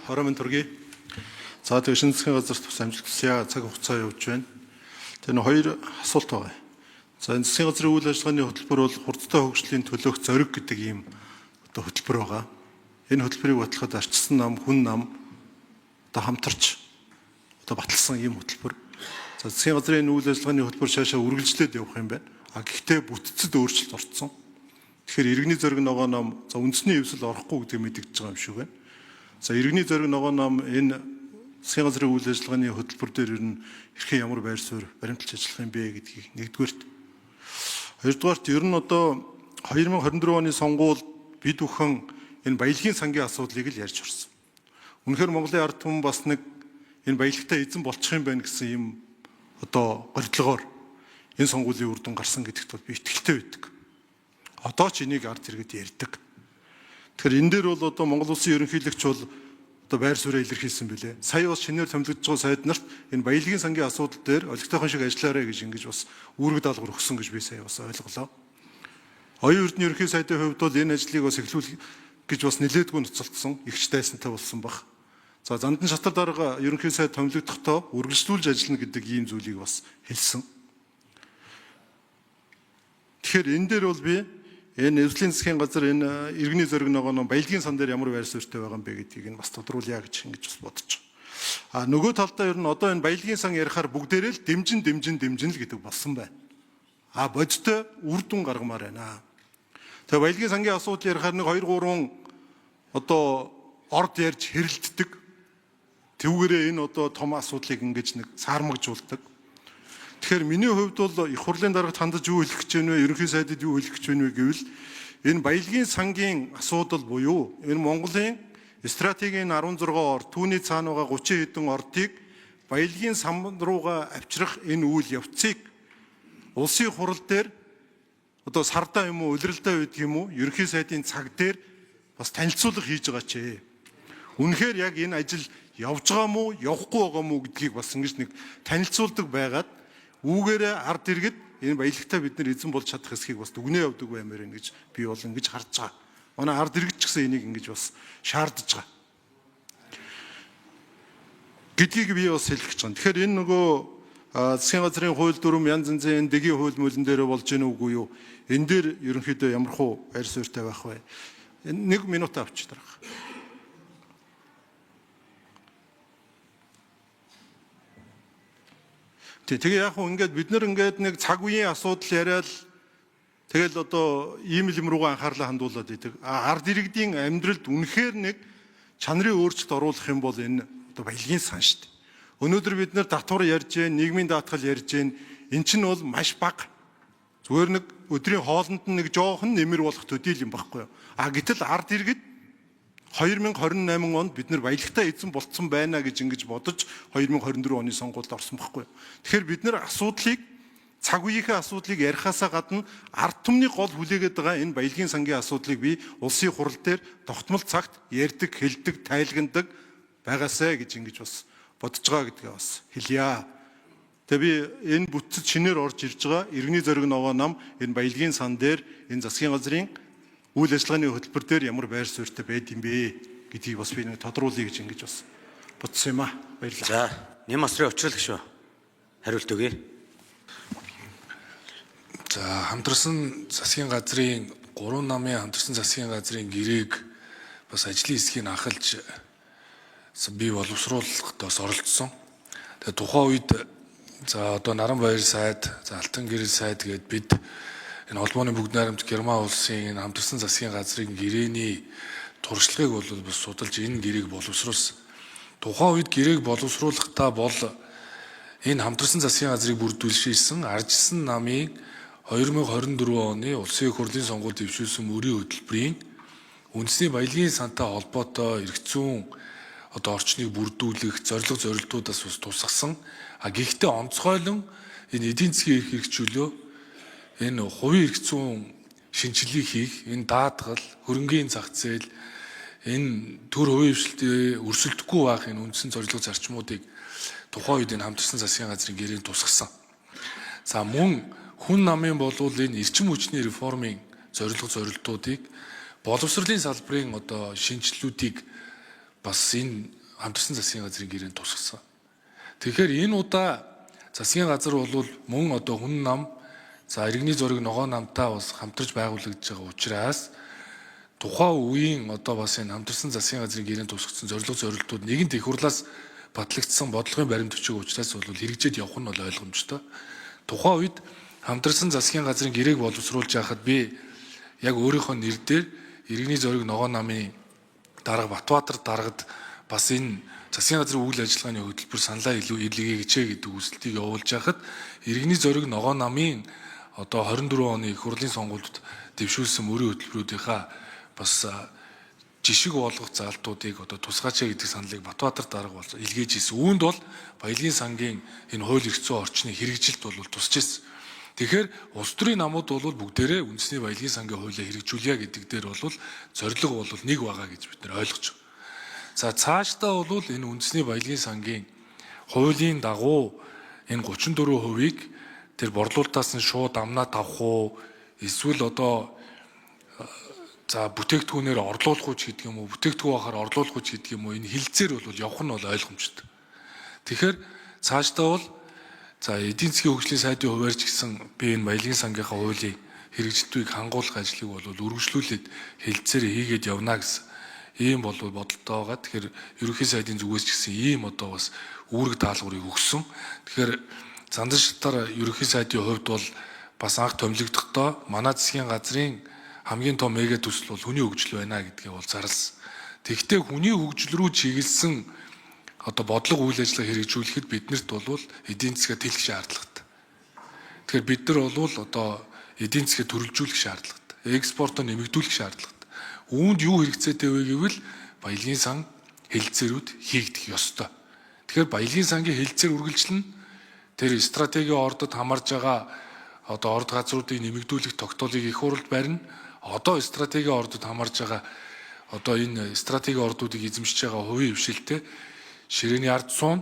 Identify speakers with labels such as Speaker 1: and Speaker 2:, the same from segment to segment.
Speaker 1: Орой минь төргий. За тэг шинэ засгийн газарт бас амжилт хүсье. Цаг хугацаа явж байна. Тэр нэг хоёр асуулт байгаа. За энэ засгийн газрын үйл ажиллагааны хөтөлбөр бол хурдтай хөгжлийн төлөөх зориг гэдэг ийм одоо хөтөлбөр байгаа. Энэ хөтөлбөрийг батлахад арчсан нам, хүн нам одоо хамтарч одоо баталсан ийм хөтөлбөр. За засгийн газрын энэ үйл ажиллагааны хөтөлбөр цаашаа үргэлжлээд явах юм байна. А гэхдээ бүтцэд өөрчлөлт орцсон. Тэгэхээр иргэний зориг ногоо нам за үндэсний эвсэл орохгүй гэдэг мэдэгдэж байгаа юм шиг байна. За иргэний зориг ногоо нам энэ засгийн газрын үйл ажиллагааны хөтөлбөр дээр ер нь хэрхэн ямар байр суурь баримталж ажиллах юм бэ гэдгийг нэгдүгээрт. Хоёрдугаарт ер нь одоо 2024 оны сонгуул бид бүхэн энэ баялагын сангийн асуудлыг л ярьж орсон. Үнэхээр Монголын ард түмэн бас нэг энэ баялагтай эзэн болчих юм байна гэсэн юм одоо горилгоор энэ сонгуулийн үр дүн гарсан гэдэгт бол би итгэлтэй байдаг. Одоо ч энийг ард иргэд ярьдаг. Тэгэхээр энэ дээр бол одоо Монгол улсын ерөнхийлөгч бол одоо байр сууриа илэрхийлсэн билээ. Сая бас шинээр томилогдож байгаа сайд нарт энэ баялагын сангийн асуудал дээр олигтойхон шиг ажиллаарай гэж ингэж бас үүрэг даалгавар өгсөн гэж би сая бас ойлголоо. Оюун Эрдэнэ ерөнхий сайдын хувьд бол энэ ажлыг бас эхлүүлэх гэж бас нэлээдгүй ноцолдсон, ихч дайсантай болсон баг. За Зандан шатар дарга ерөнхий сайд томилогдохдоо үргэлжлүүлж ажиллана гэдэг ийм зүйлийг бас хэлсэн. Тэгэхээр энэ дээр бол би энэ эвслийн засгийн газар энэ иргэний зориг ногоо ном баялагын сан дээр ямар байр суурьтай байгаа юм бэ гэдгийг нь бас тодруулъя гэж ингэж бас бодож байгаа. А нөгөө талдаа ер нь одоо энэ баялагын сан ярихаар бүгдээрээ л дэмжин дэмжин дэмжин л гэдэг болсон байна. А бодтой үр дүн гаргамаар байна. Тэгээ баялагын сангийн асуудал ярихаар нэг 2 3 одоо орд ярьж хэрэлддэг. Тэвгэрээ энэ одоо том асуудлыг ингэж нэг саармагжуулдаг. Тэгэхээр миний хувьд бол их хурлын даргад хандаж юу хэлэх гэж байна вэ? Ерөнхий сайдад юу хэлэх гэж байна вэ гэвэл энэ баялагын сангийн асуудал буюу энэ Монголын стратегийн 16 ор түүний цаана байгаа 30 хэдэн ордыг баялагын сан руугаа авчрах энэ үйл явцыг улсын хурал дээр одоо сардаа юм уу, улиралдаа байдаг юм уу, ерөнхий сайдын цаг дээр бас танилцуулга хийж байгаа ч. Үнэхээр яг энэ ажил явж байгаа мó, явахгүй байгаа мó гэдгийг бас ингэж нэг танилцуулдаг байгаад үүгээрээ ард иргэд энэ баялагтай бид нар эзэн болж чадах хэсгийг бас дүгнээ явдаг баймаар байна гэж би бол ингэж харж байгаа. Манай ард иргэд ч гэсэн энийг ингэж бас шаардж байгаа гэдгийг би бас хэлэх гэж байна. Тэгэхээр энэ нөгөө засгийн газрын хууль дүрм янз янзын дэгийн хууль мөлөн дээр болж гэнэ үгүй юу? Энэ дээр ерөнхийдөө ямар хуу байр суурьтай байх вэ? Нэг минут авч дарах. Тэгээ яг хуу ингээд бид нар ингээд нэг цаг үеийн асуудал яриад тэгэл одоо ийм л юм руугаа анхаарлаа хандуулад идэг. Ард иргэдийн амьдралд үнэхээр нэг чанарын өөрчлөлт оруулах юм бол энэ одоо баялагын сан шүү дээ. Өнөөдөр бид нар татвар ярьж гэн, нийгмийн даатгал ярьж гэн. Эн чинь бол маш бага. Зүгээр нэг өдрийн хоолнд нь нэг жоохон нэмэр болох төдийл юм байхгүй юу? А гэтэл ард иргэд 2028 онд бид нар баялагтай эзэн болцсон байна гэж ингэж бодож 2024 оны сонгуульд орсон байхгүй юу? Тэгэхээр бид нар асуудлыг цаг үеийнхээ асуудлыг ярихаасаа гадна ард түмний гол хүлээгээд байгаа энэ баялагын сангийн асуудлыг би улсын хурал дээр тогтмол цагт ярьдаг, хэлдэг, тайлгандаг байгаасай гэж ингэж бас бодож байгаа гэдгээ бас хэлье. Тэгээ би энэ бүтцэд шинээр орж ирж байгаа иргэний зориг ногоо нам энэ баялагын сан дээр энэ засгийн газрын үйл ажиллагааны хөтөлбөр дээр ямар байр суурьтай байд юм бэ гэдгийг бас би нэг тодруулъя гэж ингэж бас бодсон юм а. Баярлалаа.
Speaker 2: За, Нэм асрын учрал гişүү. Хариулт өгье.
Speaker 3: За, хамтарсан засгийн газрын 3 намын хамтарсан засгийн газрын гэрээг бас ажлын хэсгийг анхалж би боловсруулахад бас оролцсон. Тэгээ тухайн үед за одоо Наранбаяр сайд, за Алтан гэрэл сайд гээд бид энэ холбооны бүгд найрамд Герман улсын энэ хамтарсан засгийн газрын гэрээний туршлагыг бол бас судалж энэ гэрээг боловсруулсан. Тухайн үед гэрээг боловсруулахдаа бол энэ хамтарсан засгийн газрыг бүрдүүлшээсэн аржилсан намын 2024 оны улсын их хурлын сонгуульд дэвшүүлсэн мөрийн хөтөлбөрийн үндэсний баялагын сантай холбоотой эрх зүйн одоо орчныг бүрдүүлэх зорилго зорилтуудаас бас тусгасан. А гэхдээ онцгойлон энэ эдийн засгийн эрх хэрэгжүүлөө энэ хувийн эрх зүйн шинжилгээ хийх, энэ даатгал, хөрөнгийн зах зээл, энэ төр хувийн хвшлээ өрсөлдөхгүй байх энэ үндсэн зорилго зарчмуудыг тухайн үед энэ хамтарсан засгийн газрын гэрээнд тусгасан. За мөн хүн намын болвол энэ эрчим хүчний реформын зорилго зорилтуудыг боловсролын салбарын одоо шинжилгүүдийг бас энэ хамтарсан засгийн газрын гэрээнд тусгасан. Тэгэхээр энэ удаа засгийн газар бол мөн одоо хүн нам за иргэний зураг ногоон намтай бас хамтарч байгуулагдж байгаа учраас тухайн үеийн одоо бас энэ хамтарсан засгийн газрын гэрээнд тусгагдсан зорилго зорилтууд нэгэнт их хурлаас батлагдсан бодлогын баримт бичиг учраас бол хэрэгжээд явах нь бол ойлгомжтой. Тухайн үед хамтарсан засгийн газрын гэрээг боловсруулж байхад би яг өөрийнхөө нэр дээр иргэний зориг ногоон намын дарга Батбаатар даргад бас энэ засгийн газрын үйл ажиллагааны хөтөлбөр саналаа илүү илгээгээч гэдэг хүсэлтийг явуулж байхад иргэний зориг ногоон намын одоо 24 оны их хурлын сонгуульд дэвшүүлсэн мөрийн хөтөлбөрүүдийнхаа бас жишг болгох заалтуудыг одоо тусгаач гэдэг саналыг Батбаатар дарга бол илгээж ирсэн. Үүнд бол баялагын сангийн энэ хууль эрх зүйн орчны хэрэгжилт бол тусч ирсэн. Тэгэхээр улс төрийн намууд бол бүгдээрээ үндэсний баялагын сангийн хуулиа хэрэгжүүлье гэдэг дээр бол зорилго бол нэг байгаа гэж бид нар ойлгож байна. За цаашдаа бол энэ үндэсний баялагын сангийн хуулийн дагуу энэ 34%-ийг тэр борлуулалтаас нь шууд амнаа тавах уу, эсвэл одоо за бүтээгдэхүүнээр орлуулах уу ч гэдэг юм уу, бүтээгдэхүүн байхаар орлуулах уу ч гэдэг юм уу, энэ хилцээр бол явах нь бол ойлгомжтой. Тэгэхээр цаашдаа бол за эдийн засгийн хөгжлийн сайдын хувиар ч гэсэн би энэ баялагын сангийнхаа хуулийг хэрэгжилтийг хангуулах ажлыг бол үргэлжлүүлээд хилцээр хийгээд явна гэсэн ийм бол бодолтой байгаа. Тэгэхээр ерөнхий сайдын зүгээс ч гэсэн ийм одоо бас үүрэг даалгаврыг өгсөн. Тэгэхээр зандан шатаар ерөнхий сайдын хувьд бол бас анх томилогдохдоо манай засгийн газрын хамгийн том мега төсөл бол хүний хөгжил байна гэдгийг бол зарласан. Тэгэхдээ хүний хөгжил рүү чиглэсэн одоо бодлого үйл ажиллагаа хэрэгжүүлэхэд биднэрт бол эдийн засгаа тэлэх шаардлагатай. Тэгэхээр бид нар бол одоо эдийн засгаа төрөлжүүлэх шаардлагатай. Экспортоо нэмэгдүүлэх шаардлагатай. Үүнд юу хэрэгцээтэй вэ гэвэл баялагын сан хэлцээрүүд хийгдэх ёстой. Тэгэхээр баялагын сангийн хэлцээр үргэлжлэнэ. Тэр стратегийн ордод хамаарж байгаа одоо орд газруудыг нэмэгдүүлэх тогтоолыг их хуралд барина. Одоо стратегийн ордод хамаарж байгаа одоо энэ стратегийн ордуудыг эзэмшиж байгаа хувийн хвшилтэй ширээний ард суун.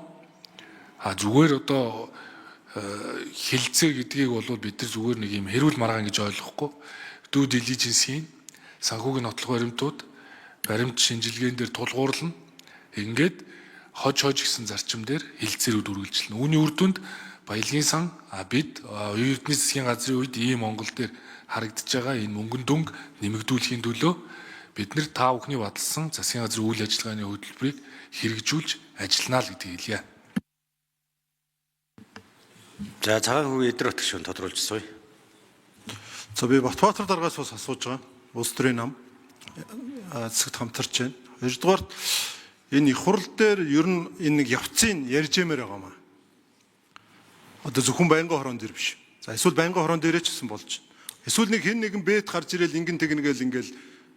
Speaker 3: А зүгээр одоо хэлцээ гэдгийг бол бид нар зүгээр нэг юм хэрүүл маргаан гэж ойлгохгүй. Due diligence-ийн санхүүгийн нотлох баримтууд баримт шинжилгээн дээр тулгуурлана. Ингээд хож хож гэсэн зарчим дээр хэлцээрүүд үргэлжилнэ. Үүний үр дүнд баялагын сан бид оюун эрдэнэ засгийн газрын үед ийм Монгол дээр харагдаж байгаа энэ мөнгөн дүнг нэмэгдүүлэхийн төлөө бид нар та бүхний баталсан засгийн газрын үйл ажиллагааны хөтөлбөрийг хэрэгжүүлж ажиллана л гэдгийг хэлье.
Speaker 2: За цагаан хүүгийн эдэр батгшүүн тодруулж сууя.
Speaker 1: За би Батбаатар даргаас бас асууж байгаа. Улс төрийн нам засагт хамтарч байна. Хоёрдугаарт энэ их хурал дээр ер нь энэ нэг явцын ярьж ямаар байгаа маа. Одоо зөвхөн байнгын хорон дээр биш. За эсвэл байнгын хорон дээрээ ч гэсэн болж байна. Эсвэл нэг хэн нэгэн бэт гарч ирэл ингэн тэгнгээл ингээл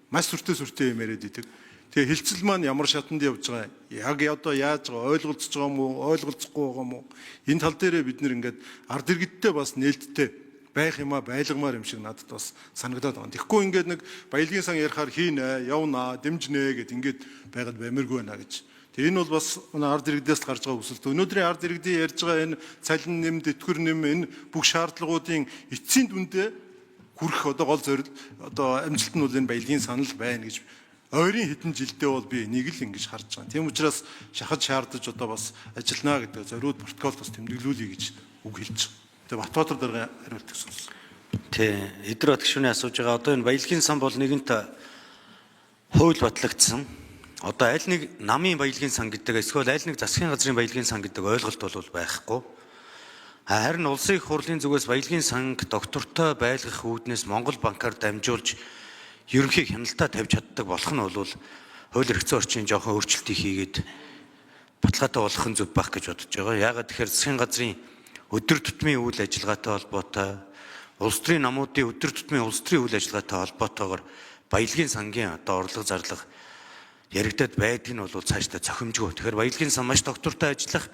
Speaker 1: маш сүртэй сүртэй юм яриад идэг. Тэгээ хилцэл маань ямар шатанд явж байгаа, яг одоо яаж байгаа, ойлголцож байгаа юм уу, ойлголцохгүй байгаа юм уу? Энэ тал дээрээ бид нэр ингээд ард иргэдтэй бас нээлттэй байх юмаа байлгамаар юм шиг надад бас санагдаад байгаа. Тэгэхгүй ингээд нэг баялагын сан ярихаар хийнэ, явнаа, дэмжинэ гэд ингээд байгаад баймиргүй байна гэж. Тэгээ энэ бол бас ард иргэдээс гарч байгаа өсөлт. Өнөөдрийн ард иргэдийн ярьж байгаа энэ цалин нэм, тэтгэвэр нэм энэ бүх шаардлагуудын эцсийн дүндээ хүрэх одоо гол зорилго одоо амжилт нь бол энэ баялагын санал байна гэж ойрын хэдэн жилдээ бол би энийг л ингэж харж байгаа. Тийм учраас шахаж шаардаж одоо бас ажиллана гэдэг зориуд протокол бас тэмдэглүүлье гэж үг хэлж байгаа. Тэгээ Батбаатар даргын хариулт гэсэн.
Speaker 2: Тий, эдгээр батгшүүний асууж байгаа одоо энэ баялагын сан бол нэгэнт хууль батлагдсан. Одоо аль нэг намын баялагын сан гэдэг эсвэл аль нэг засгийн газрын баялагын сан гэдэг ойлголт бол байхгүй. Харин улсын их хурлын зүгээс баялагын санг доктортой байлгах үүднээс Монгол банкар дамжуулж ерөнхий хяналтаа тавьж чаддаг болох нь бол хууль эрх зүйн орчны жоохон өөрчлөлтийг хийгээд баталгаатай болох нь зөв байх гэж бодож байгаа. Яагаад тэгэхээр засгийн газрын өдөр тутмын үйл ажиллагаатай холбоотой улс төрийн намуудын өдөр тутмын улс төрийн үйл ажиллагаатай холбоотойгоор баялагын сангийн одоо орлого зарлага яригадад байдаг нь бол цаашдаа зохимжгүй. Тэгэхээр баялагын сан маш доктортой ажиллах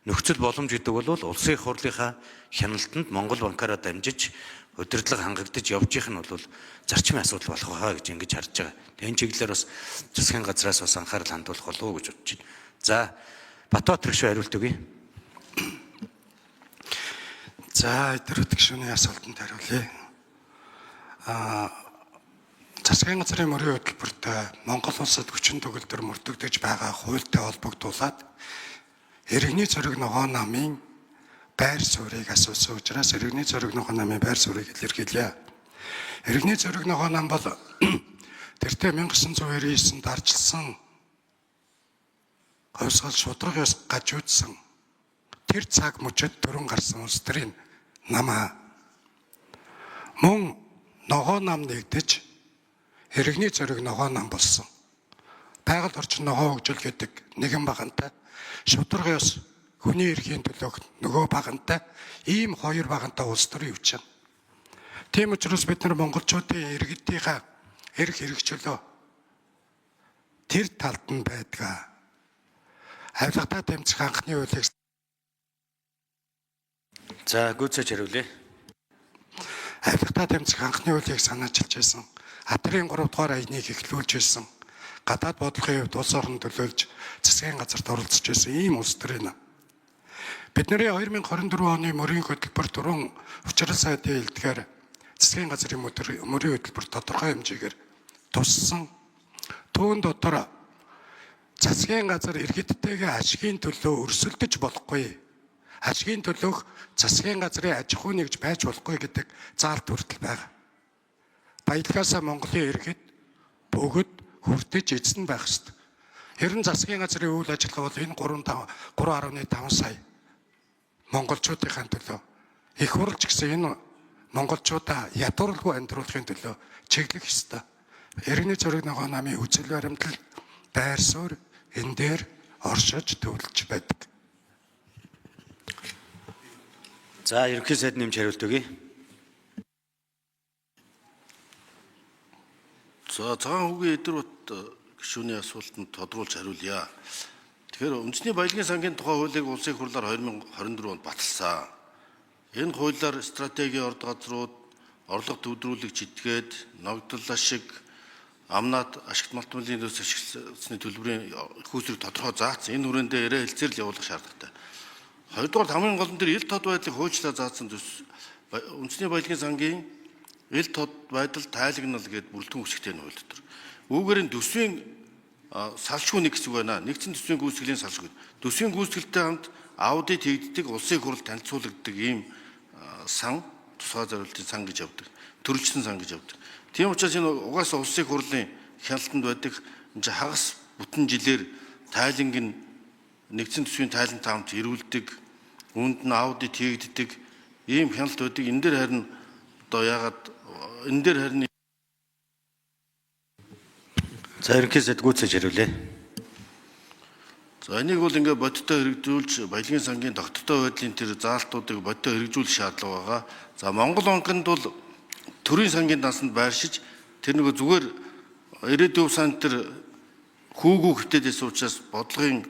Speaker 2: нөхцөл боломж гэдэг бол улсын их хурлынхаа хяналтанд Монгол банкаараа дамжиж удирдлага хангагдаж явж их нь бол зарчмын асуудал болох байхаа гэж ингэж харж байгаа. Энэ чиглэлээр бас засгийн газраас бас анхаарал хандуулах болов уу гэж бодож байна. За Батбаатар гишүүн хариулт өгье.
Speaker 4: За эдгээр гишүүний асуултанд хариулъя. Засгийн газрын мөрийн хөтөлбөрт Монгол улсад хүчин төгөлдөр мөрдөгдөж байгаа хуультай холбогдуулаад иргэний зориг ногоон намын байр суурийг асуусан учраас иргэний зориг ногоон намын байр суурийг илэрхийлье. Иргэний зориг ногоон нам бол тэртээ 1999-нд арчилсан говьсгал шударга ёс гажуудсан тэр цаг мөчид төрөн гарсан улс төрийн нам. Мөн ногоон нам нэгдэж иргэний зориг ногоон нам болсон. Байгаль орчин ногоон хөгжил гэдэг нэгэн багантай, шударга ёс хүний эрхийн төлөөх нөгөө багантай, ийм хоёр багантай улс төр явж байна. Тийм учраас бид нар монголчуудын иргэдийнхаа эрх хэрэгчлөө тэр талд нь байдаг. Авилгатай тэмцэх анхны хуулийг
Speaker 2: За гүйцээж хариулъя.
Speaker 4: Авилгатай тэмцэх анхны хуулийг санаачилж байсан. Атрын 3 дугаар аяныг эхлүүлж байсан. Гадаад бодлогын хувьд улс орон төлөөлж засгийн газарт оролцож байсан ийм улс төрийн. Бидний 2024 оны мөрийн хөтөлбөр түрүүн учрал сайдын хэлдгээр засгийн газрын мөрийн хөтөлбөр тодорхой хэмжээгээр туссан. Түүн дотор засгийн газар иргэдтэйгээ ашигын төлөө өрсөлдөж болохгүй. Ашигын төлөөх засгийн газрын аж ахуй нэгж байж болохгүй гэдэг заалт хүртэл байгаа. Баялагаасаа Монголын иргэд бүгд хүртэж эзэн байх ёстой. Ер нь засгийн газрын үйл ажиллагаа бол энэ 3.5 сая монголчуудынхаа төлөө их хурл ч гэсэн энэ монголчуудаа ядуурлгүй амьдруулахын төлөө чиглэх ёстой. Иргэний зориг ногоон намын үзэл баримтлал байр суурь энэ дээр оршиж төвлөж байдаг.
Speaker 2: За ерөнхий сайд нэмж хариулт өгье.
Speaker 5: За цагаан хүүгийн Эдэрбат гишүүний асуултанд тодруулж хариулъя. Тэгэхээр үндэсний баялагын сангийн тухай хуулийг улсын их хурлаар 2024 онд баталсан. Энэ хуулиар стратегийн орд газрууд, орлого төвдрүүлэгч этгээд, ногдол ашиг, амнаад ашигт малтмалын төс ашигласны төлбөрийн их үүсвэрийг тодорхой заасан. Энэ хүрээндээ яриа хэлцээр л явуулах шаардлагатай. Хоёрдугаар хамгийн гол нь тэр ил тод байдлыг хуульчлаа заасан төс үндэсний баялагын сангийн ил тод байдал тайлагнал гээд бүрэлдэхүүн хэсэгтэй энэ хууль дотор. Үүгээр нь төсвийн салшгүй нэг хэсэг байна. Нэгдсэн төсвийн гүйцэтгэлийн салшгүй. Төсвийн гүйцэтгэлтэй хамт аудит хийгддэг, улсын их хурл танилцуулагддаг ийм сан, тусгай зориултын сан гэж явдаг. Төрөлжсөн сан гэж явдаг. Тийм учраас энэ угаасаа улсын их хурлын хяналтанд байдаг энэ чинь хагас бүтэн жилээр тайланг нь нэгдсэн төсвийн тайлантай хамт эрүүлдэг, үүнд нь аудит хийгддэг ийм хяналт байдаг. Энэ дээр харин одоо яагаад энэ дээр харин
Speaker 2: За ерөнхий сайд гүйцээж хариулъя.
Speaker 5: За энийг бол ингээ бодиттой хэрэгжүүлж баялагын сангийн тогтвортой байдлын тэр заалтуудыг бодиттой хэрэгжүүлэх шаардлага байгаа. За Монгол банкнд бол төрийн сангийн дансанд байршиж тэр нөгөө зүгээр 90% сан тэр хүүгүү хэвтээд байсан учраас бодлогын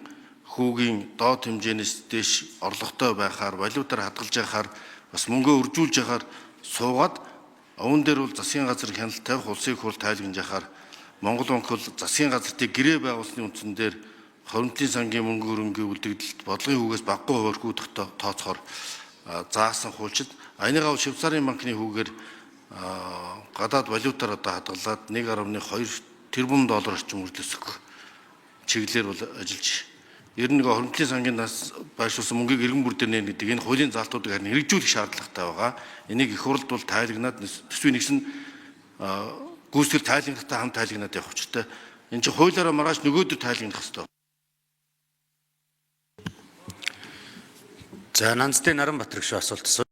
Speaker 5: хүүгийн доод хэмжээнээс дээш орлоготой байхаар валютаар хадгалж яхаар бас мөнгөө үржүүлж яхаар суугаад үүн дээр бол засгийн газар хяналт тавих, улсын их хурл тайлагнаж яхаар Монгол банк бол засгийн газрыг гэрээ байгуулсны үндсэн дээр хоримтлын сангийн мөнгө хөрөнгийн үлдэгдэлд бодлогын хүүгээс багагүй хувиар хүү тооцохоор заасан хуульчид энийгээ бол Швейцарын банкны хүүгээр гадаад валютаар одоо хадгалаад 1.2 тэрбум доллар орчим үржлөсөх чиглэлээр бол ажиллаж ер нь нэг хоримтлын сангийн нас байршуулсан мөнгийг иргэн бүр дээр нээн гэдэг энэ хуулийн заалтуудыг харин хэрэгжүүлэх шаардлагатай байгаа. Энийг их хурлд бол тайлагнаад төсвийн нэгсэн гүйцэтгэл тайлагнахтай хамт тайлагнаад явах учиртай. Энэ чинь хуулиараа маргааш нөгөөдөр тайлагнах хэрэгтэй.
Speaker 2: За Нанцдын Наранбатар гишүүн асуулт асуу.